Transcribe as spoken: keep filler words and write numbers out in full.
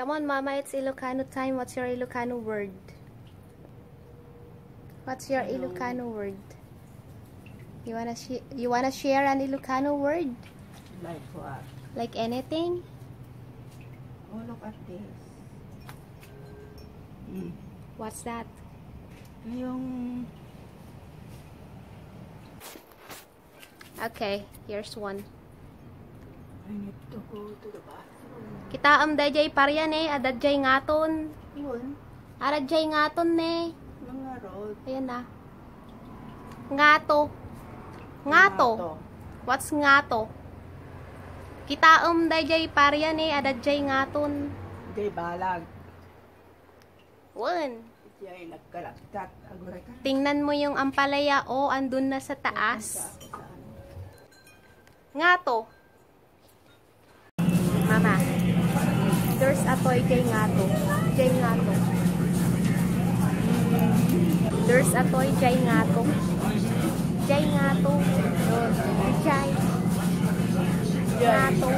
Come on, Mama, it's Ilocano time. What's your Ilocano word? What's your Ilocano word? You wanna shi- you wanna share an Ilocano word? Like what? Like anything? Oh, look at this. Mm. What's that? Yung Okay, here's one. I need to go to the bathroom. Kitaem dayjay paria ne, adda jay ngaton. Yun. Adda jay ngaton ne. Nangarot. Ayan na. Ngato. Ngato. What's ngato? Kitaem dayjay paria ne, adda jay ngaton. Jay balag. Wen. Jay nagkalagtat. Aguray ka. Tingnan mo yung ampalaya, oh, andun na sa taas. Saan? Ngato. Mama, there's a toy jay ngato. Jay ngato. There's a toy jay ngato. Jay ngato. Jay. Ngato.